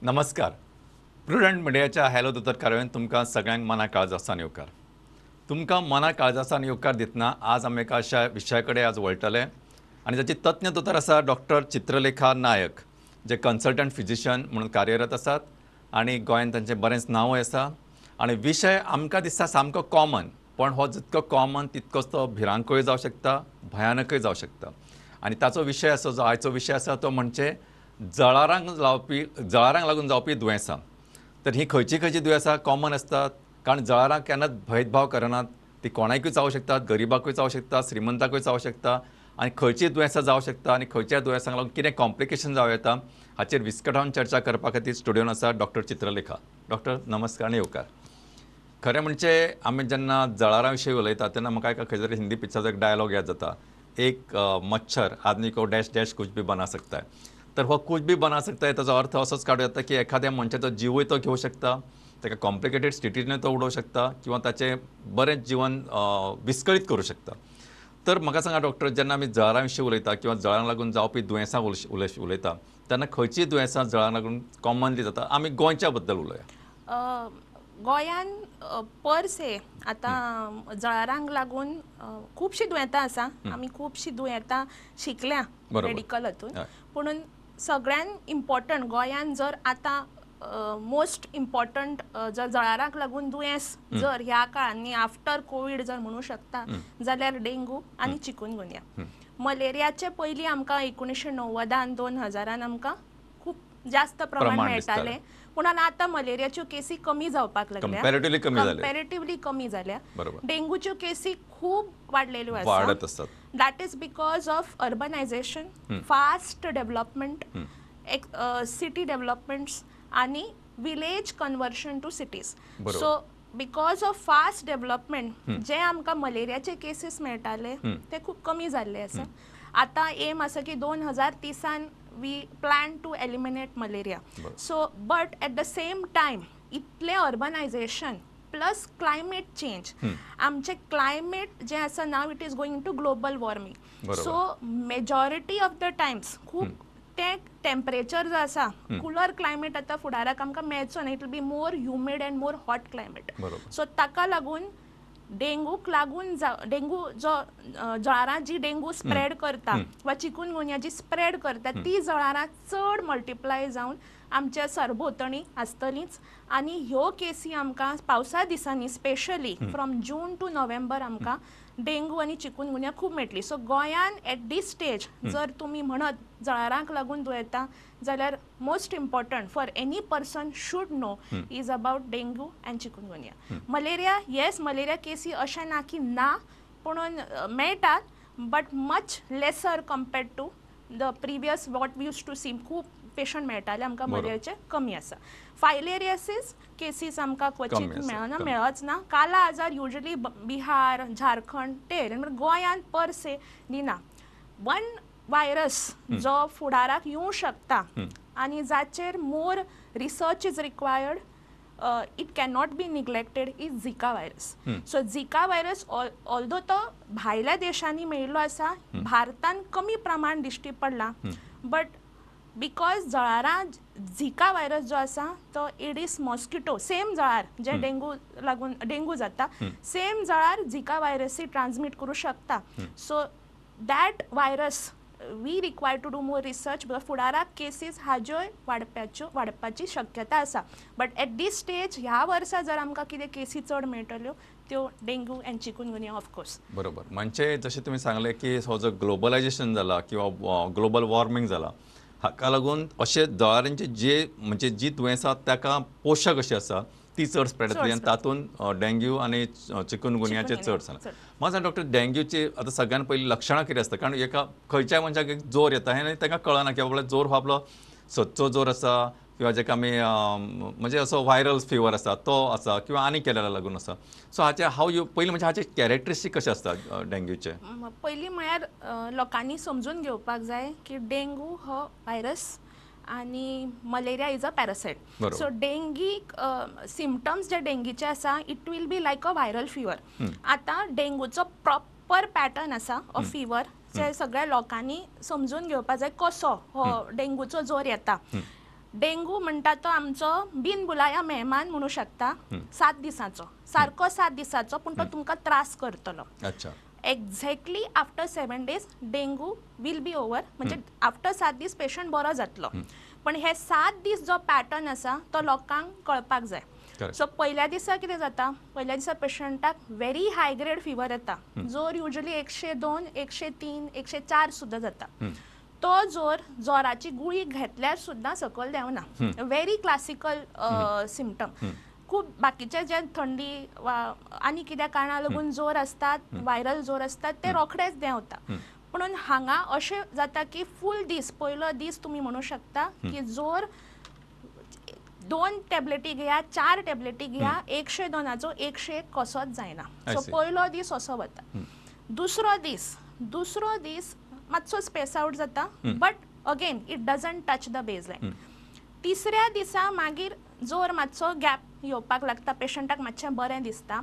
नमस्कार. प्रुडंट मिडियाच्या हॅलो दोतोर कार्यावळींत तुमकां सगळ्यांक मना काळजासान येवकार. तुमकां मना काळजासान येवकार दितना आज आमी एका अशा विशया कडेन आज वळटले आनी जाची तज्ञ दोतोर आसा डॉक्टर चित्रलेखा नायक, जे कन्सल्टंट फिजिशियन म्हणून कार्यरत आसात आनी गोंयांत तांचें बरेंच नांवूय आसा. आनी विशय आमकां दिसता सामको कॉमन, पण हो जितको कॉमन तितकोच तो भिरांकूय जावं शकता, भयानकूय जावं शकता. आनी ताचो विशय आसा, जो आयचो विशय आसा तो म्हणजे जळारांक लागून जावपी दुयेंसां. तर ही खंयची खंयची दुयेंसां कॉमन आसतात, कारण जळारां केन्नाच भेदभाव करनात, ती कोणाकूय जावं शकतात, गरिबाकूय जावं शकता, श्रीमंताकूय जावं शकता. आनी खंयची दुयेंसां जावं शकता आनी खंयच्या दुयेंसांक लागून कितें कॉम्प्लिकेशन जावं येता हाचेर विस्कटावन चर्चा करपा खातीर स्टुडियोन आसा डॉक्टर चित्रलेखा. डॉक्टर नमस्कार आनी येवकार. खरें म्हणजे आमी जेन्ना जळारां विशीं उलयता तेन्ना म्हाका एका खंय तरी हिंदी पिक्चराचो एक डायलॉग याद जाता, एक मच्छर आदमी को डॅश डॅश कुछ भी बना सकता है. तर हो कुछ भी बना सकता है ताचो अर्थ असोच काडूं येता की एखाद्या मनशाचो जिवूय तो घेवं शकता, ताका कॉम्प्लिकेटेड स्थितीनूय तो उडोवंक शकता किंवा ताचें बरें जिवन विस्कळीत करूं शकता. तर म्हाका सांगा डॉक्टर, जेन्ना आमी जळारां विशीं उलयता किंवा जळारांक लागून जावपी दुयेंसां उलयता तेन्ना खंयचीं दुयेंसां जळारांक लागून कॉमनली जाता? आमी गोंयच्या बद्दल उलोवया. गोंयान पर से आतां जळारांक लागून खुबशीं दुयेंतां आसा. आमी खुबशीं दुयेंतां शिकल्या मेडिकल हातून, पुणून सगळ्यान इम्पॉर्टंट गोंयान जर आतां मोस्ट इम्पॉर्टंट जर जळारांक लागून दुयेंस जर ह्या काळांनी आफ्टर कोवीड जर म्हणू शकता जाल्यार डेंगू आनी चिकुनगुनिया. मलेरियाचे पयलीं आमकां 1990 2000 आमकां खूब जास्त प्रमाण मेळटालें, पूण आतां मलेरियाच्यो केसी कमी जावपाक लागल्या, कंपॅरेटिवली कमी जाल्या. डेंगूच्यो केसी खूब वाडलेल्यो आसा. That is because of urbanisation, fast development, city developments आनी village conversion to cities. So because of fast development जे आमकां मलेरियाचे केसीस मेळटाले ते खूब कमी जाल्ले आसा. आतां एम आसा की 2030 we plan to eliminate malaria. So but at the same time इतलें अर्बनायजेशन प्लस क्लायमेट चेंज, आमचें क्लायमेट जें आसा now it is going to global warming. So majority of the times खूब तें टेम्परेचर जो आसा कुलर क्लायमेट आतां फुडाराक आमकां मेळचो ना. It will be more humid and more hot climate. So ताका लागून डेंगूक लागून डेंगू जो जळारां जी डेंगू स्प्रेड करता वा चिकुनगुनिया जी स्प्रेड करता ती जळारां चड मल्टिप्लाय जावन आमच्या सरभोंवतणी आसतलीच. आनी ह्यो केसी आमकां पावसा दिसांनी specially from June to November आमकां डेंगू आनी चिकुनगुनिया खूब मेळटली. सो गोंयान एट these stage जर तुमी म्हणत जळारांक लागून दुयेंतां जाल्यार most important for any person should know is about dengue and chikungunya. Malaria, yes, malaria केसी अशें ना की ना, पुणून मेळटात but much lesser compared to the previous what we use to see. खूब पेशंट मेळटाले आमकां मलेरियाचे, कमी आसा. फायलेरियासीस केसीस आमकां क्वचीत मेळना, मेळच ना. काला आजार युजली बिहार, झारखंड ते गोंयांत पर से दिना. वन वायरस जो फुडाराक येवं शकता आनी जाचेर more research is required, it cannot be neglected, is Zika virus. So Zika virus although तो भायल्या देशांनी मेळिल्लो आसा, भारतान कमी प्रमाण दिश्टी पडला, बट because जळारां झिका व्हायरस जो आसा तो एडीस मॉस्किटो सेम जळार जे डेंगू लागून डेंगू जाता सेम जळार झिका व्हायरसय ट्रान्समीट करूं शकता. So that virus we require to do more research because फुडाराक केसीस हाज्योय वाडपाची शक्यता आसा. बट एट these stage ह्या वर्सा जर आमकां कितें केसी चड मेळटल्यो त्यो dengue and chikungunya of course. बरोबर. म्हणजे जशें तुमी सांगलें की हो जो ग्लोबलायजेशन जाला किंवा ग्लोबल वॉर्मींग जाला हाका लागून अशे जळारांचे जे म्हणजे जी दुयेंसां ताका पोशक अशी आसा ती चड स्प्रेड जातली आनी तातूंत डेंग्यू आनी चिकुनगुनियाचे चड जाला. म्हाका सांग डॉक्टर, डेंग्यूची आतां सगळ्यान पयलीं लक्षणां कितें आसता? कारण एका खंयच्याय मनशाक एक जोर येता हें तांकां कळना की बाबा जोर हो आपलो सदचो जोर आसा किंवा जेका आमी म्हणजे असो व्हायरल फिवर आसा तो आसा किंवा आनी केल्यार लागून आसा. सो हाचे हाव you पयलीं म्हणजे हाचे कॅरेक्टरिस्टीक कशे आसता डेंग्यूचे? पयलीं म्हळ्यार लोकांनी समजून घेवपाक जाय की डेंगू हो व्हायरस आनी malaria is a parasite. So dengue symptoms जे डेंगीचे आसा it will be like a viral fever. आतां डेंगूचो प्रॉपर पॅटर्न आसा ऑफ फिवर जे सगळ्या लोकांनी समजून घेवपाक जाय कसो हो डेंगूचो जोर येता. डेंगू म्हणटा तो आमचो बिन बुलाया मेहमान म्हणू शकता. 7 दिसांचो, सारको 7 दिसांचो, पूण तो तुमकां त्रास करतलो. अच्छा. Exactly after 7 days dengue will be over, म्हणजे आफ्टर 7 दीस पेशंट बरो जातलो. पण हे 7 दीस जो पॅटर्न आसा तो लोकांक कळपाक जाय. सो पयल्या दिसा कितें जाता, पयल्या दिसा पेशंटाक व्हेरी हाय ग्रेड फिवर येता. जोर युजली 102, 103, 104 सुद्दां जाता. तो जोर जोराची गुळी घेतल्यार सुद्दां सकयल देंवना. Very classical symptom. खूब बाकीचे जे थंडी वा आनी कित्या कारणाक लागून जोर आसतात, वायरल जोर आसतात, ते रोखडेच देंवता. पूण हांगा अशें जाता की फूल दीस, पयलो दीस तुमी म्हणू शकता की जोर 2 टॅबलेटी घेया, 4 टॅबलेटी घेया, 102 101 कसोच जायना. सो पयलो दीस असो वता. दुसरो दीस मातसो स्पेस आवट जाता, but again it doesn't touch the baseline. तिसऱ्या दिसा मागीर जोर मातसो गॅप येवपाक लागता, पेशंटाक मातशें बरें दिसता.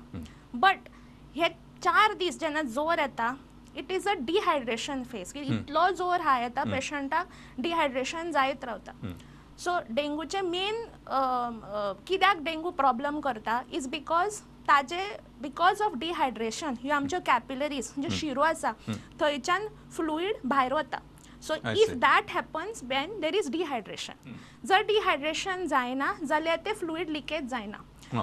बट हे 4 दीस जेन्ना जोर येता, it is a dehydration phase. इतलो जोर हाय येता, पेशंटाक डिहायड्रेशन जायत रावता. सो डेंगूचे मेन कित्याक डेंगू प्रॉब्लम करता is because ताजे because of dehydration ह्यो आमच्यो कॅपिलरीज म्हणजे शिरो आसा थंयच्यान फ्लुइड भायर वता. So if that happens when there is dehydration. जर डिहायड्रेशन जायना जाल्यार ते फ्लुइड लिकेज जायना.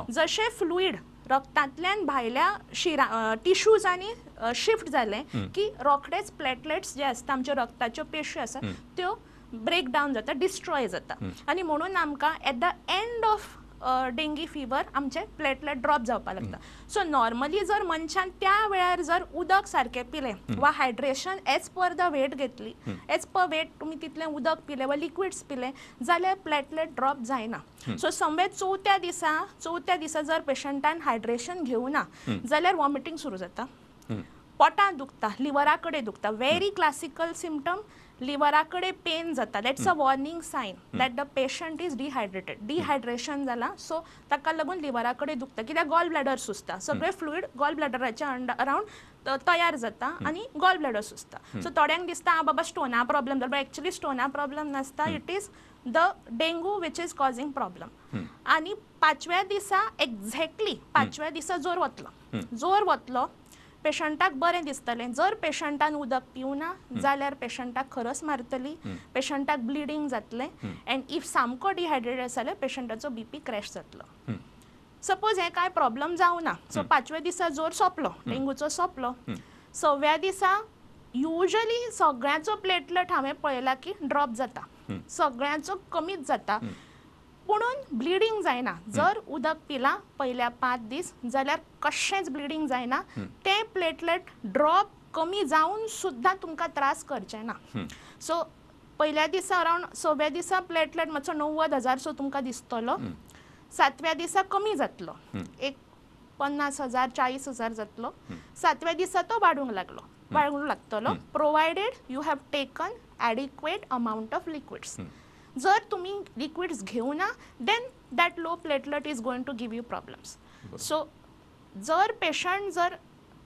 जशें फ्लुइड रक्तांतल्यान भायल्या शिरा टिश्यूजांनी शिफ्ट जालें की रोखडेच प्लेटलेट्स जे आसता आमच्यो रक्ताच्यो पेश्यो आसा त्यो ब्रेक डावन जाता, डिस्ट्रॉय जाता. आनी म्हणून आमकां at the end of dengue fever आमचे प्लेटलेट ड्रॉप जावपाक लागता. सो नॉर्मली जर मनशान त्या वेळार जर उदक सारकें पिलें वा hydration as per the weight घेतली, एज पर वेट तुमी तितलें उदक पिलें वा लिक्विड्स पिलें जाल्यार प्लेटलेट ड्रॉप जायना. सो समवे चवथ्या दिसा जर पेशंटान हायड्रेशन घेवना जाल्यार वॉमिटींग सुरू जाता, पोटां दुखता, लिवरा कडेन दुखता. व्हेरी क्लासिकल सिमटम, लिवरा कडेन पेन जाता. That's a warning sign that the patient is dehydrated. Dehydration जाला, सो ताका लागून लिवरा कडेन दुखता, कित्याक गॉल ब्लॅडर सुजता, सगळे फ्लुइड गॉल ब्लॅडराच्या अरावंड तयार जाता आनी गॉल ब्लॅडर सुजता. सो थोड्यांक दिसता आं बाबा स्टोना प्रॉब्लम जाला, बट एक्चुअली स्टोना प्रॉब्लम नासता. It is the dengue which is causing problem. आनी पांचव्या दिसा, एक्झॅक्टली पांचव्या दिसा जोर वतलो, जोर वतलो, पेशंटाक बरें दिसतलें. जर पेशंटान उदक पिवना जाल्यार पेशंटाक खरस मारतली, पेशंटाक ब्लिडींग जातलें, एंड if सामको डिहायड्रेटेड आसा जाल्यार पेशंटाचो बीपी क्रॅश जातलो. सपोज हें कांय प्रॉब्लम जावना, सो पांचव्या दिसा जोर सोंपलो, डेंगूचो सोंपलो. सव्या दिसा युजली सगळ्यांचो प्लेटलेट हांवें पळयला की ड्रॉप जाता, सगळ्यांचो कमीच जाता, पुणून ब्लिडींग जायना. जर उदक पिलां पयल्या 5 दीस जाल्यार कशेंच ब्लिडींग जायना, तें प्लेटलेट ड्रॉप कमी जावन सुद्दां तुमकां त्रास करचे ना. सो पयल्या दिसा अरावंड सव्या दिसा प्लेटलेट मातसो 90,000 सो तुमकां दिसतलो. सातव्या दिसा कमी जातलो, एक 50,000 40,000 जातलो. सातव्या दिसा तो वाडूंक लागलो, वाडूंक लागतलो, provided you have taken adequate amount of liquids. जर तुम्ही लिक्विड्स घेवना then that low platelet is going to give you problems. So जर पेशंट जर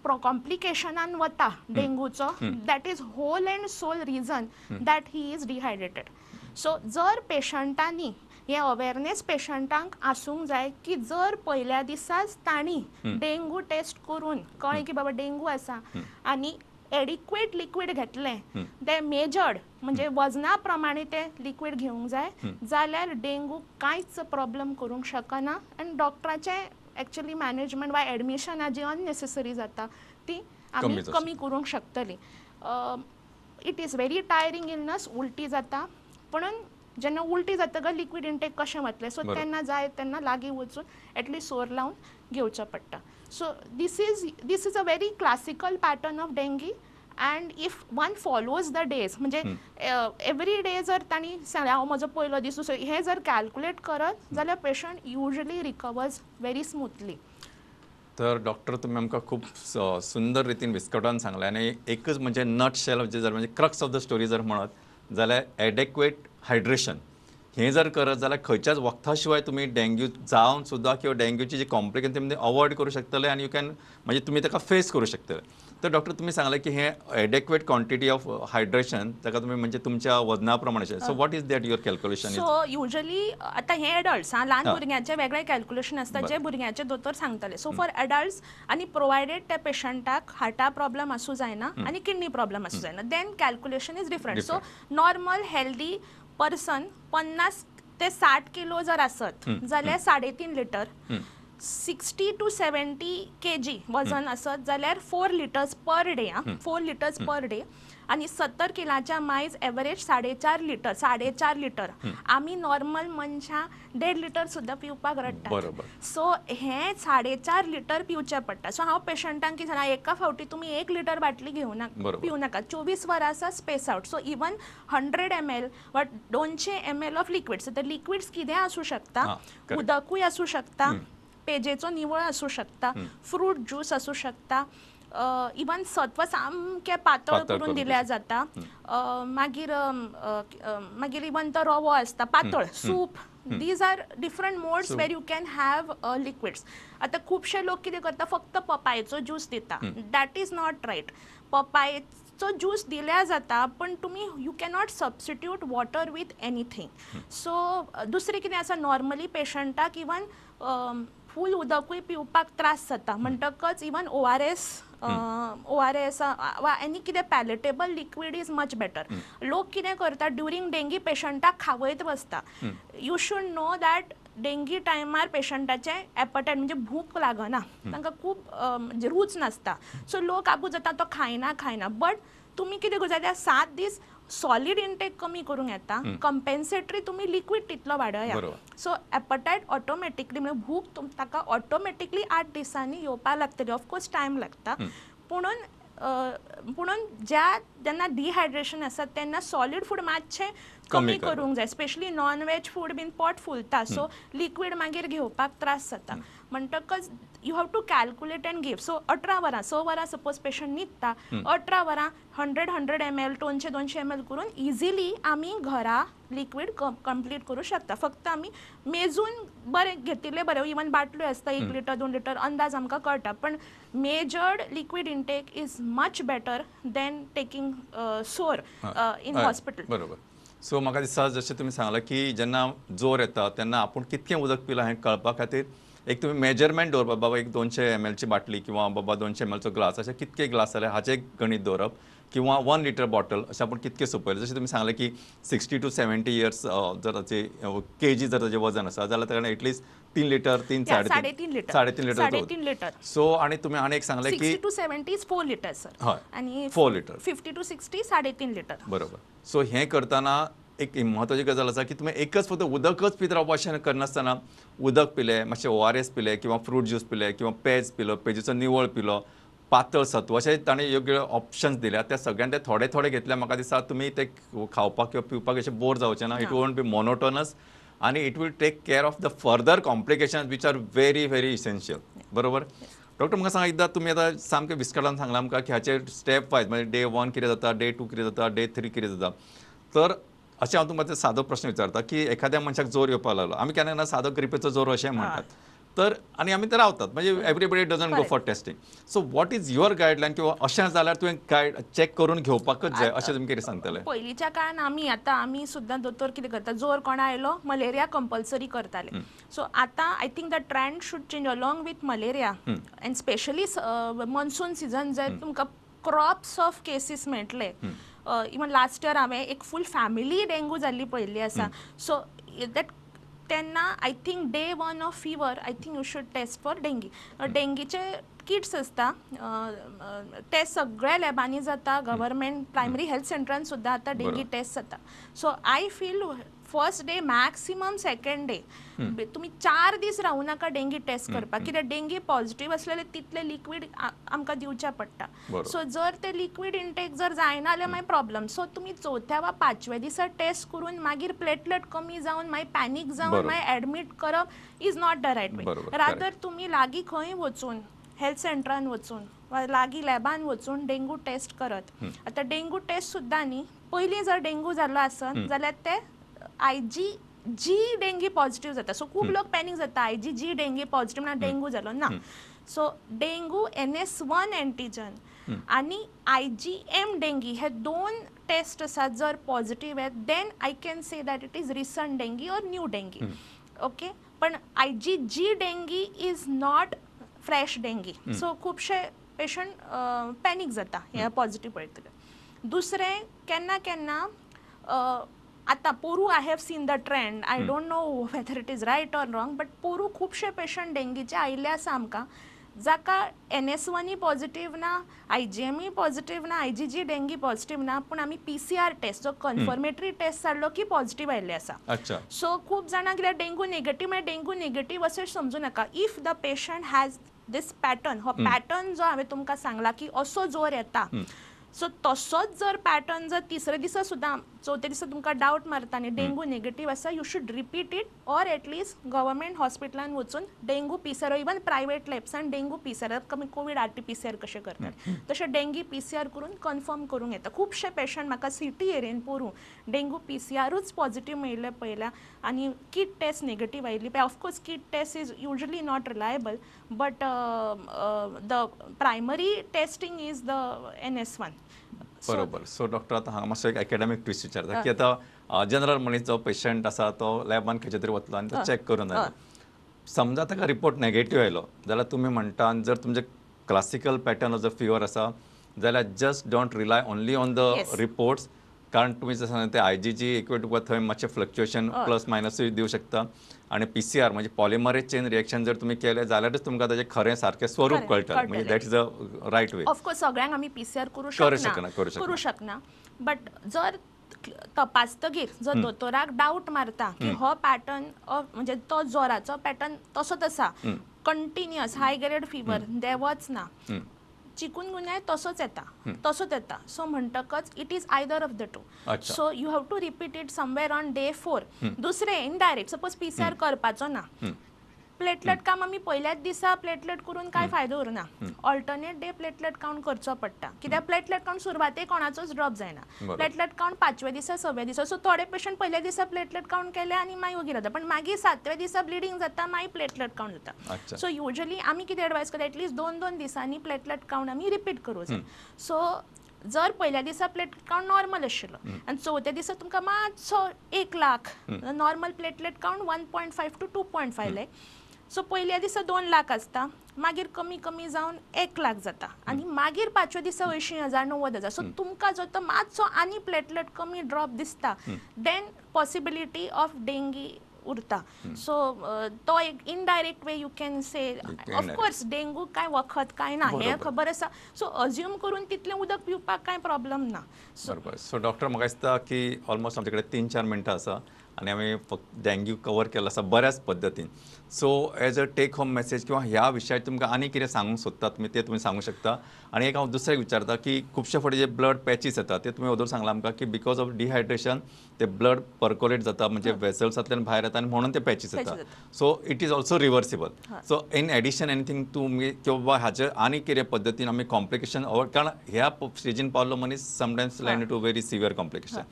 कॉम्प्लिकेशनान वता डेंगूचो, that is whole and sole reason that he is dehydrated. So जर पेशंटांनी हे awareness पेशंटांक आसूंक जाय की जर पयल्या दिसाच तांणी डेंगू टेस्ट करून कळ्ळें की बाबा डेंगू आसा आनी एडिक्वेट लिक्विड घेतलें, ते मेजर्ड म्हणजे वजना प्रमाणे ते लिक्विड घेवंक जाय, जाल्यार डेंगू कांयच प्रॉब्लम करूंक शकना आनी डॉक्टराचें एक्चुअली मॅनेजमेंट वा एडमिशनां जी अननेसेसरी जाता ती आमी कमी करूंक शकतली. It is very tiring illness, उलटी जाता, पुणून जेन्ना उलटी जातकच लिक्विड इंटेक कशें वतलें, सो तेन्ना जाय तेन्ना लागीं वचून एटलिस्ट सोर लावन घेवचो पडटा. So this is a very classical pattern of dengue, and if one follows the days, म्हणजे एवरी डे जर तांणी सांगलें हांव म्हजो पयलो दीस दुसरो, हें जर कॅल्कुलेट करत जाल्यार patient usually recovers very smoothly. तर डॉक्टर तुमी आमकां खूब सुंदर रितीन विस्कटावन सांगलें आनी एकच म्हणजे नट शेल जर म्हणजे क्रक्स ऑफ the story जर म्हणत जाल्यार एडेक्वेट हायड्रेशन हें जर करत जाल्यार खंयच्याच वखदा शिवाय तुमी डेंग्यू जावन सुद्दां किंवा डेंग्यूची जी कॉम्प्लिकेशन तुमी अवॉयड करूं शकतले आनी you can म्हणजे तुमी ताका फेस करूं शकतले. तर डॉक्टर तुमी सांगलें की हे एडेक्वेट क्वॉन्टिटी ऑफ हायड्रेशन ताका तुमी म्हणजे तुमच्या वजना प्रमाणे. So what is that your calculation? So usually आतां हे एडल्ट्स आं, ल्हान भुरग्यांचें वेगळें कॅल्क्युलेशन आसता जे भुरग्यांचे दोतोर सांगतले. सो फॉर एडल्ट्स आनी प्रोवायडेड त्या पेशंटाक हार्टा प्रॉब्लम आसूं जायना आनी किडनी प्रॉब्लम आसूं जायना, then calculation is different. So normal healthy person 50 ते 60 किलो जर आसत जाल्यार 3.5 लिटर, 60 to 70 kg वजन आसत जाल्यार 4 litres per day, 4 litres per day. आनी 70 किलाच्या मायज एवरेज 4.5 लिटर, 4.5 लिटर. आमी नॉर्मल मनशां 1.5 लिटर सुद्दां पिवपाक रडटा. सो हें 4.5 लिटर पिवचें पडटा. सो हांव पेशंटांक कितें सांगता, एका फावटी तुमी 1 लिटर बाटली घेवं नाका, पिवं नाका, 24 वरां आसा space out. So even 100 ml वा 200 ml of liquids. तर लिक्विड्स कितेंय आसूं शकता, उदकूय आसूं शकता, पेजेचो निवळ आसूं शकता, फ्रूट ज्यूस आसूं शकता, इवन सत्व सामकें पातळ करून दिल्यार जाता, मागीर मागीर इवन तो रवो आसता पातळ, soup. These are different modes where you can have liquids. आतां खुबशे लोक कितें करता, फक्त पपायचो ज्यूस दिता. That is not right. पपायचो ज्यूस दिल्यार जाता, पण तुमी you cannot substitute water with anything. So दुसरें कितें आसा, नॉर्मली पेशंटाक इवन फूल उदकूय पिवपाक त्रास जाता, म्हणटकच इवन ORS वा एनी कितें palatable liquid is much better. लोक कितें करता ड्युरींग डेंगी पेशंटाक खावयत बसता. You should know that dengue टायमार पेशंटाचें एपटायट म्हणजे भूक लागना, तांकां खूब रूच नासता. सो लोक आबू जाता, तो खायना खायना. बट तुमी कितें करूं जाय, 7 दीस सॉलिड इंटेक कमी करूंक येता, कंपेन्सेटरी तुमी लिक्वीड तितलो वाडया. सो एपटायट ऑटोमॅटिकली म्हणजे भूक ताका ऑटोमॅटिकली 8 दिसांनी येवपाक लागतली. ऑफकोर्स टायम लागता, पुणून पुणून ज्या जेन्ना डिहायड्रेशन आसा तेन्ना सॉलिड फूड मातशें कमी करूंक जाय. स्पेशली नॉन वेज फूड बीन पोट फुलता, सो लिक्वीड मागीर घेवपाक त्रास जाता. म्हणटकच you have to calculate and give. So 18 वरां, 6 वरां सपोज पेशंट न्हिदता, 18 वरां 100 ml, 200 ml करून इजिली आमी घरा लिक्वीड कंप्लीट करूं शकता. फक्त आमी मेजून बरें घेतिल्लें बरें. इवन बाटल्यो आसता 1 लिटर 2 लिटर अंदाज आमकां कळटा, पण measured liquid intake is much better than taking सोर इन हॉस्पिटल. बरोबर. सो म्हाका दिसता जशें तुमी सांगलां की जेन्ना जोर येता तेन्ना आपूण कितकें उदक पिलां हें कळपा खातीर एक तुमी मेजरमेंट दवरप, बाबा एक 200 ml बाटली किंवा बाबा 200 ml glass, अशें कितके ग्लास जाले हाचें गणीत दवरप, किंवा 1 लिटर बॉटल अशें आपूण कितकें सोंपयलें. जशें तुमी सांगलें की 60 to 70 years जर ताचे केजी जर ताचें वजन आसा जाल्यार ताका at least 3 litre, 3.5 litre, litre. So आनी तुमी आनी एक सांगलें की 60 to 70 is 4 litre sir, हय, आनी 4 लिटर, 50 to 60 3.5 litre. बरोबर. सो हें करतना एक म्हत्वाची गजाल आसा की तुमी एकच फक्त उदकच पीत रावपा अशें करनासतना उदक पिले, मातशें ORS पिले किंवा फ्रूट ज्यूस पिले किंवा पेज पिलो, पेजीचो निवळ पिलो, पातळ सत्व, अशें ताणें योग्य ऑप्शन्स दिल्या. त्या सगळ्यान ते थोडे थोडे घेतल्या म्हाका दिसता तुमी ते खावपाक किंवा पिवपाक अशें बोर जावचें ना. It won't be monotonous आनी it will take care of the further complications which are very very essential. बरोबर. डॉक्टर म्हाका सांगा एकदां, तुमी आतां सामकें विस्कटावन सांगलां आमकां की हाचेर स्टेप वायज म्हणजे डे 1 कितें जाता, डे 2 कितें जाता, डे 3 कितें जाता. तर अशें हांव तुमकां सादो प्रश्न विचारता की एखाद्या मनशाक जोर येवपाक लागलो, आमी केन्ना केन्ना सादो ग्रिपेचो जोर अशें म्हणटात, तर आनी आमी ते रावतात, म्हणजे everybody doesn't go for testing. So what is your guideline किंवा अशें जाल्यार तुवें गायड चॅक करून घेवपाकच जाय अशें तुमी कितें सांगतले? पयलींच्या काळान आमी आतां आमी सुद्दां दोतोर कितें करता, जोर कोणा आयलो मलेरिया कंपल्सरी करताले. सो आतां I think the trend should change along with malaria and specially monsoon season जर तुमकां क्रॉप्स ऑफ केसीस मेळटले. इवन लास्ट इयर हांवें एक फूल फॅमिली डेंगू जाल्ली पळयल्ली आसा. सो that तेन्ना I think day 1 of fever I think you should test for dengue. डेंगीचे kits आसता, ते सगळ्या लॅबांनी जाता, गव्हर्मेंट प्रायमरी हेल्थ सेंटरान सुद्दां आतां डेंगी टेस्ट जाता. So I feel first day maximum second day, तुमी 4 दीस रावूं नाका डेंगी टेस्ट करपाक, कित्याक डेंगी पॉझिटिव्ह आसलेले तितले लिक्वीड आमकां दिवचें पडटा. सो जर ते लिक्वीड इंटेक जर जायना जाल्यार मागीर प्रॉब्लम. सो तुमी 4थ्या वा 5व्या दिसा टेस्ट करून मागीर प्लेटलेट कमी जावन मागीर पॅनीक जावन मागीर एडमीट करप is not the right way. Rather तुमी लागीं खंय वचून हेल्थ सेंटरान वचून वा लागीं लॅबान वचून डेंगू टेस्ट करत. आतां डेंगू टेस्ट सुद्दां न्ही, पयलीं जर डेंगू जाल्लो आसत जाल्यार ते IgG dengue positive जाता. सो खूब लोक पॅनीक जाता, IgG dengue positive म्हणल्यार डेंगू जालो ना. So dengue NS1 antigen आनी IgM dengue हे दोन टेस्ट आसात. जर पॉझिटिव्ह आहेत, then I can say that it is recent dengue or new dengue, okay. पण IgG dengue is not fresh dengue. So खुबशे पेशंट पॅनीक जाता हे पॉझिटिव्ह पळयतकीर. दुसरें, केन्ना केन्ना आतां पोरू I have seen the trend, I don't know whether it is right or wrong, but पोरू खुबशे patient डेंगीचे आयिल्ले आसा आमकां, जाका NS1 positive ना, IgM positive ना, IgG dengue positive ना, पूण आमी PCR test जो कन्फर्मेटरी टेस्ट काडलो की पॉझिटिव्ह आयिल्ले आसा. सो खूब जाणां कित्याक डेंगू नेगेटीव म्हळ्यार डेंगू नेगेटीव अशें समजू नाका. If the patient has this pattern, हो पॅटर्न जो हांवें तुमकां सांगला की असो जोर येता, सो तसोच जर पॅटर्न जर तिसऱ्या दिसा सुद्दां चवथ्या दिसा तुमकां डावट मारता आनी डेंगू नेगेटीव आसा, you should repeat it or at least government हॉस्पिटलान वचून dengue PCR, even private लॅब्सान dengue PCR, कमी कोवीड RT-PCR कशें करतात तशें डेंगी PCR करून कन्फर्म करूंक येता. खुबशे पेशंट म्हाका सिटी एरियेन पोरूं डेंगू PCRूच पॉझिटीव मेळिल्ले पळयल्या आनी किट टेस्ट नेगेटीव आयिल्ली. Of course kit test is usually not reliable, but the primary testing is the NS1. बरोबर. सो डॉक्टर, आतां हांगा मातसो एक एकेडमीक ट्विस्ट विचारता की आतां जनरल मनीस जो पेशंट आसा तो लॅबान खंयच्या तरी वतलो आनी तो चॅक करून आयलो, समजा ताका रिपोर्ट नेगेटीव आयलो जाल्यार तुमी म्हणटा जर तुमचे क्लासिकल पॅटर्न जो फिवर आसा जाल्यार just don't rely only on the reports, कारण तुमी जशें सांगलें ते IgG equate तुका थंय मातशें फ्लक्च्युएशन प्लस मायनसूय दिवं शकता आनी PCR म्हणजे पॉलिमरेज चेन रिएक्शन जर तुमी केलें जाल्यारच तुमकां ताजें खरें सारकें स्वरूप कळटलें, म्हणजे that is a right way. Of course सगळ्यांक आमी PCR करूं शकना, बट जर तपासतगीर जर दोतोराक डावट मारता की हो पॅटर्न म्हणजे तो जोराचो पॅटर्न तसोच आसा, कंटिन्युअस हाय ग्रेड फिवर देंवच ना, चिकुनगुन्याय तसोच येता तसोच येता, सो म्हणटकच it is either of the two. So you have to repeat it somewhere on day 4. दुसरें इनडायरेक्ट सपोज PCR करपाचो ना, प्लेटलेट काम आमी पयल्याच दिसा प्लेटलेट करून कांय फायदो उरना, ऑल्टरनेट डे प्लेटलेट काउंट करचो पडटा, कित्याक प्लेटलेट काउंट सुरवातेक कोणाचोच ड्रॉप जायना, प्लेटलेट काउंट 5व्या दिसा 6व्या दिसा. सो थोडे पेशंट पयल्या दिसा प्लेटलेट काउंट केले आनी मागीर वगीर जाता, पण मागीर 7व्या दिसा ब्लिडींग जाता, मागीर प्लेटलेट काउंट जाता. सो युजली आमी कितें एडवायज करता, एटलीस्ट 2-2 दिसांनी प्लेटलेट काउंट आमी रिपीट करूं जाय. सो जर पयल्या दिसा प्लेटलेट काउंट नॉर्मल आशिल्लो आनी चवथ्या दिसा तुमकां मातसो 1 lakh, normal platelet count 1.5 to 2.5 lakh, so पयल्या दिसा 2 लाख आसता, मागीर कमी कमी जावन 1 लाख जाता आनी मागीर 5व्या दिसा 80,000 90,000. सो तुमकां जर तो मातसो आनी प्लेटलेट कमी ड्रॉप दिसता, then possibility of dengue उरता. सो तो एक indirect way you can say. Of course dengue कांय वखद कांय ना हें खबर आसा, सो अज्यूम करून तितलें उदक पिवपाक कांय प्रॉब्लम ना. बरोबर. सो डॉक्टर, म्हाका दिसता की ऑलमोस्ट आमचे कडेन 3-4 मिनटां आसा आनी आमी फक्त डेंग्यू कवर केलो आसा बऱ्याच पद्दतीन. So as a take home message किंवा ह्या विशयार तुमकां आनी कितें सांगूंक सोदता तुमी तें तुमी सांगूंक शकता. आनी एक हांव दुसरें विचारता की खुबशे फावटी जे ब्लड पॅचीस येता ते तुमी वोदोळ सांगलां आमकां की because of dehydration ते ब्लड पर्कोलेट जाता, म्हणजे वेसल्सांतल्यान भायर येता आनी म्हणून ते पॅचीस येता. So it is also reversible. So in addition anything तुमी किंवा हाचे आनी कितें पद्दतीन आमी कॉम्प्लिकेशन अवॉयड, कारण ह्या स्टेजीन पावलो मनीस sometimes land to very severe complication.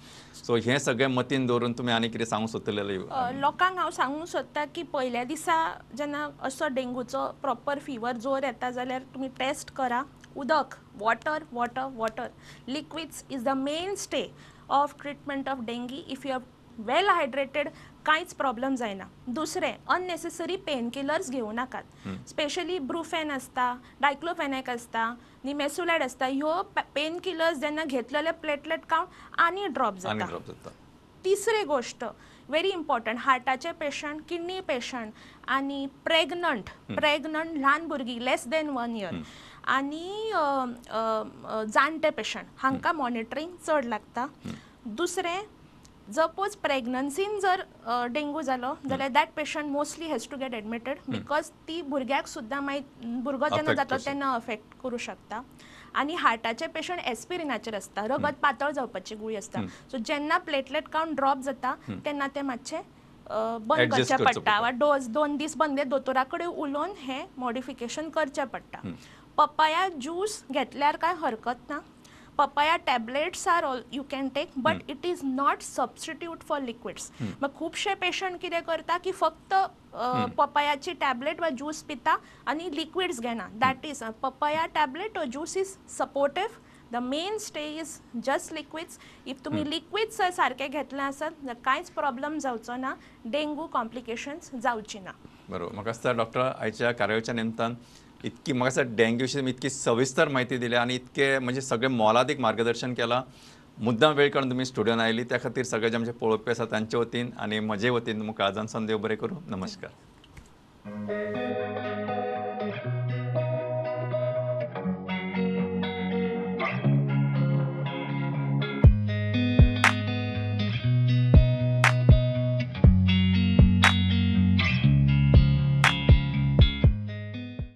So हें सगळें मतीन दवरून तुमी आनी कितें सांगूंक सोदतले लोकांक? हांव सांगूंक सोदता की पयल्या दिसा जेन्ना असो डेंगूचो प्रॉपर फिवर जोर येता जाल्यार तुमी टेस्ट करा. उदक, water water water, liquids is the mainstay of treatment of dengue. If you are well hydrated कांयच प्रॉब्लम जायना. दुसरें, अननेसेसरी पेन किलर्स घेवं नाकात. स्पेशली ब्रुफेन आसता, डायक्लोफेनॅक आसता, निमेसुलायड आसता, ह्यो पेन किलर्स जेन्ना घेतले जाल्यार प्लेटलेट काउंट आनी ड्रॉप जाता. तिसरी गोश्ट व्हेरी इम्पॉर्टंट, हार्टाचे पेशंट, किडनी पेशंट आनी प्रेग्नंट ल्हान भुरगीं लेस देन 1 इयर आनी जाणटे पेशंट हांकां मॉनिटरींग चड लागता. दुसरें, सपोज प्रेग्नन्सीन जर डेंगू जालो जाल्यार that patient mostly has to get admitted, because ती भुरग्याक सुद्दां मागीर भुरगो जेन्ना जाता तेन्ना अफेक्ट करूं शकता. आनी हार्टाचे पेशंट एस्पिरिनाचेर आसता, रगत पातळ जावपाची गुळी आसता. सो जेन्ना प्लेटलेट काउंट ड्रॉप जाता तेन्ना ते मातशें बंद करचें पडटा वा डोज 2 दीस बंद, दोतोरा कडेन उलोवन हें मॉडिफिकेशन करचें पडटा. पपाया ज्यूस घेतल्यार कांय हरकत ना, Papaya tablets are all you can take, but it is not substitute for liquids. मग खुबशे पेशंट कितें करता की फक्त पपयाची टॅबलेट वा ज्यूस पिता आनी लिक्विड्स घेना. That is, papaya tablet or juice is supportive. The mainstay is just liquids. If तुमी लिक्विड्स जर सारके घेतले आसत जाल्यार कांयच प्रॉब्लम जावचो ना, डेंगू कॉम्प्लिकेशन्स जावची ना. बरोबर. म्हाका दिसता डॉक्टर आयच्या कार्यावळीच्या निमतान इतकी म्हाका दिसता डेंग्यू विशीं इतकी सविस्तर म्हायती दिल्या आनी इतके म्हणजे सगळें मोलादीक मार्गदर्शन केलां. मुद्दाम वेळ काडून तुमी स्टुडियोन आयली त्या खातीर सगळे जे आमचे पळोवपी आसा तांचे वतीन आनी म्हजे वतीन तुमकां काळजान देव बरें करूं. नमस्कार.